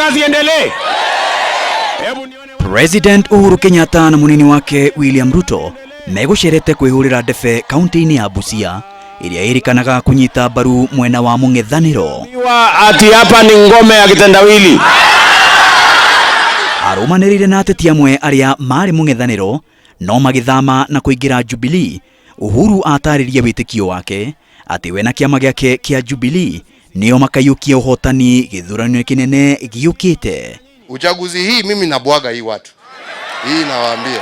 kazi iendelee? Hebu nione. President Uhuru Kenyatta na munini wake William Ruto megũcerete kwĩhũrĩra ndebe kaunti-inĩ ya Busia ĩrĩa ĩrĩkanaga kũnyita mbaru mwena wa mũng'ethanĩro. Ati hapa ni ngome ya kitendawili. Arũmanĩrĩire na ateti amwe arĩa marĩ mũng'ethanĩro no magĩthama na kũingĩra Jubilee. Uhuru atarĩria wĩtĩkio wake atĩ we na kĩama gĩake kĩa Jubilee nĩo makaiyũkia ũhotani gĩthurano kĩnene gĩũkĩte. Uchaguzi hii mimi nabwaga hii watu hii, nawaambia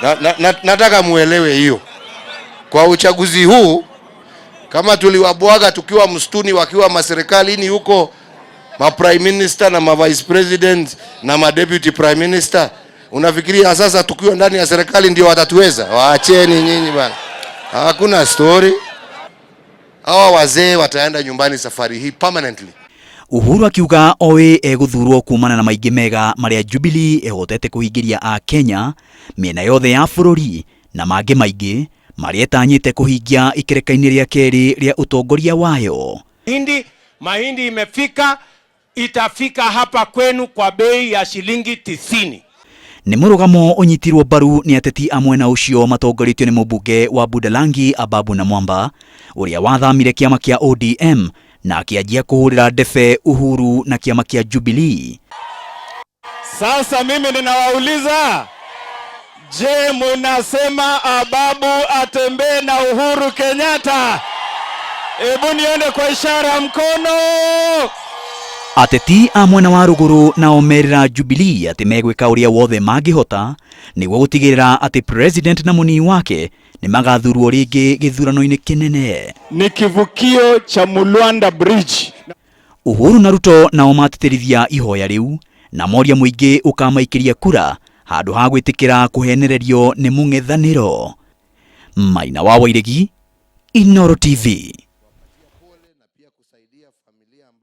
na, na, na, nataka muelewe hiyo. Kwa uchaguzi huu kama tuliwabwaga tukiwa msituni, wakiwa maserikalini huko, ma prime minister na ma vice president na ma deputy prime minister, unafikiria sasa tukiwa ndani ya serikali ndio watatuweza? Waacheni nyinyi bana, hakuna story. Hawa wazee wataenda nyumbani safari hii permanently. Uhuru akiuga oĩ egũthurwo kumana na maingĩ mega marĩa Jubilee ĩhotete kũhingĩria a Kenya mĩena yothe ya bũrũri na mangĩ maingĩ marĩa ĩtanyĩte kũhingia ikereka-inĩ rĩa kerĩ rĩa ũtongoria wayo. Mahindi, mahindi imefika, itafika hapa kwenu kwa bei ya shilingi 90. Nĩ mũrũgamo ũnyitirwo mbaru nĩ ateti a mwena ũcio matongoretio nĩ mũmbunge wa Budalangi Ababu Namwamba ũrĩa wathamire kĩama kĩa ODM na akĩanjia kũhũrĩra ndebe Uhuru na kĩama kĩa Jubilee. Sasa mimi ninawauliza, je, munasema Ababu atembee na Uhuru Kenyatta? Hebu nione kwa ishara ya mkono. Ateti a mwena wa rũgũrũ nao merĩra Jubilee atĩ megwĩka ũrĩa wothe mangĩhota nĩguo gũtigĩrĩra atĩ president na mũnini wake nĩ magathurwo rĩngĩ gĩthurano-inĩ kĩnene. Ni kivukio cha Mulwanda Bridge. Uhuru na Ruto nao matĩtĩrithia ihoya rĩu na moria mũingĩ ũkamaikĩria kura handũ ha gwĩtĩkĩra kũhenererio nĩ mũng'ethanĩro. Maina wa Wairegi, Inooro TV.